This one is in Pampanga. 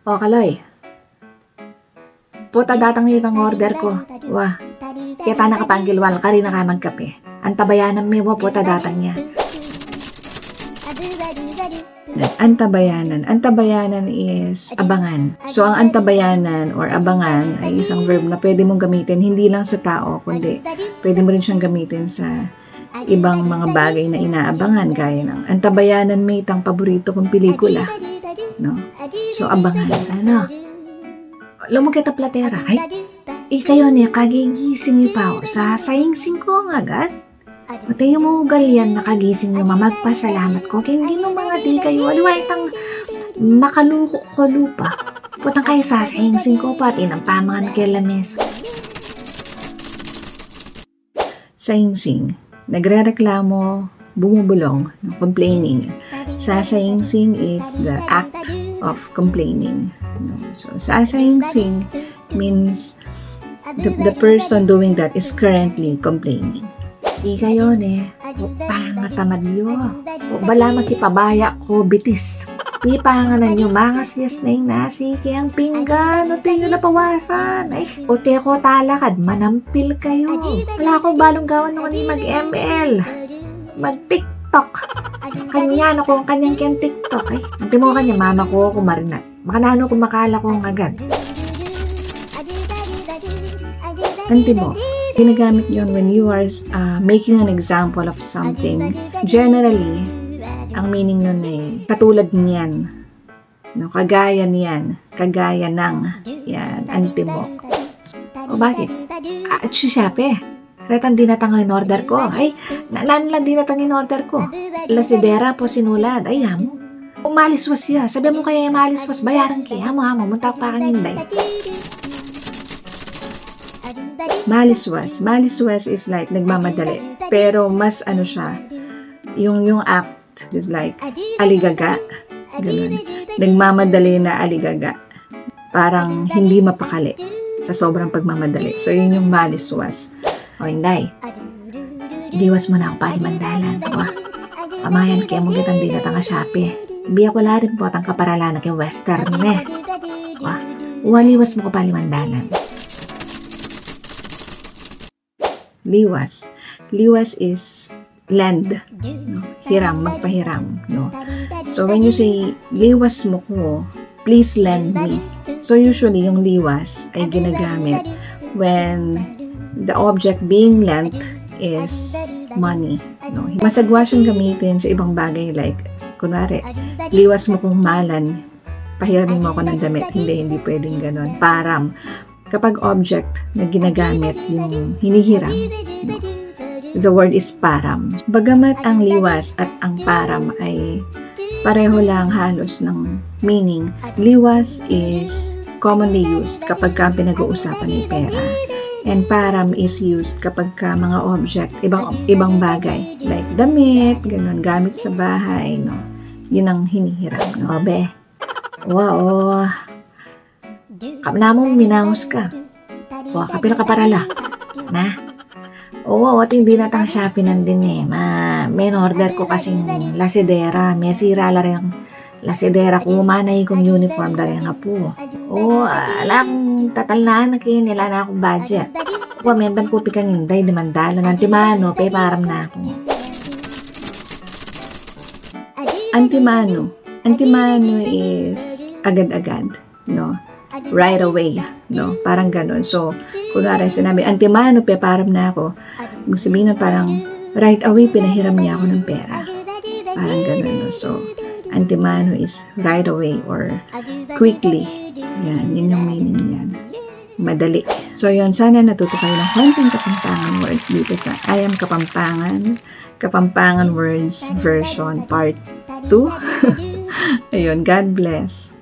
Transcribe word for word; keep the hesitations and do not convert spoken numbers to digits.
O, Kaloy. Pota datang itang order ku. Wa. Keta na ka panggilwal, karina ka magkape. Antabayanan me wa, pota datang ya. Antabayanan. Antabayanan is abangan. So, ang antabayanan or abangan ay isang verb na pwede mong gamitin hindi lang sa tao, kundi pwede mo rin siyang gamitin sa ibang mga bagay na inaabangan, gaya ng antabayanan me itang paborito kong pelikula. No? So, abangan. Ano? Lumugit a platera. Ay, ikayo ne, kagigising yu pa, o. Sasaingsing ku agad. Ote yu mu ugalian na kagising yu, mamagpasalamat ku king Ginu, mangadi kayu. Aliwa itang makaluku ku lupa. Potang kaya sasaingsing ku pa, atin nang pamangan keng lamesa. Saingsing. Nagrereklamo, bumubulong, no, complaining. Sasaingsing is the act of complaining. No? So, sasaingsing means the, the person doing that is currently complaining. Ikayo ne, pangatamad yu. Bala makipabaya ku bitis. Pipanganan yu, mangasyas na ing nasi keng pinggan, ote yu la pawasan. Ay, ote ku talakad, manampil kayu. Ala ku balung gawan nung ini mag-M L. Mag-TikTok. Kanyan aku, kanyan keng TikTok, eh. Antimo kanyan, mama ku aku marinat. Makananu ku makala ku agad. Antimo, ginagamit yun when you are uh, making an example of something. Generally, ang meaning nun ay katulad niyan. No, kagaya niyan, kagaya ng. Yan, antimo. O bakit? Ah, at siya, siya, pe. Retang dinatang in order ku. Ay, na, nanu lang dinatang in order ku? Lasidera, apu, sinulad. Ay, amu. O, maliswas ya. Sabi mu kaya maliswas, bayaran ke. Amu, amu, munta ku pa kang Inday. Maliswas. Maliswas is like nagmamadali. Pero mas ano siya, yung, yung act is like aligaga. Ganun. Nagmamadali na aligaga. Parang hindi mapakali sa sobrang pagmamadali. So, yun yung maliswas. O, Inday. Liwas mu na aku pa limang dalan. Wa. Pamayan ke mu kitang dinatang a Shopee. Biya ku la rin potang kaparalan na keng Western, eh. Wa. Wa, liwas mu ku pa limang dalan. Liwas. Liwas is lend. No? Hiram, magpahiram. No? So, when you say, liwas mu ku, please lend me. So, usually, yung liwas ay ginagamit when the object being lent is money. No? Masagwa siyang gamitin sa ibang bagay, like, kunwari, liwas mu kung malan, pahiramin mu ako ng damit. Hindi, hindi pwedeng ganon. Param. Kapag object na ginagamit yung hinihiram, no? The word is param. Bagamat ang liwas at ang param ay pareho lang halos ng meaning, liwas is commonly used kapag ka ang pinag-uusapan ay pera. And param is used kapag ka mga object, ibang, ibang bagay, like damit, ganun, gamit sa bahay, no? Yun ang hinihiram, no? O, be. Wa, o. Kap namu, minaus ka. Wa, kapila ka parala? Na? O, wa, ating dinatang Shopee nandin, eh. Ma, men order ku kasing lasidera. Mesira la rin lasidera ku, manay kung uniform da rin apu. O, ala kung tatalnaan na kini, ala na kung budget. Wa, mentan ku pikang Inday, limang dalan. Antimanu, peparam na ku. Antimanu. Antimanu is agad-agad, no? Right away, no? Parang ganun. So, kunwari sinabi, antimanu, peparam na ku. Ibig sabihin na parang right away, pinahiram niya ako ng pera. Parang ganun, no? So, antimanu is right away or quickly. Yan, yun yung meaning niyan. Madali. So, yun. Sana natuto kayo ng konting Kapampangan words dito sa I Am Kapampangan, Kapampangan Words Version Part two. Ayun, God bless.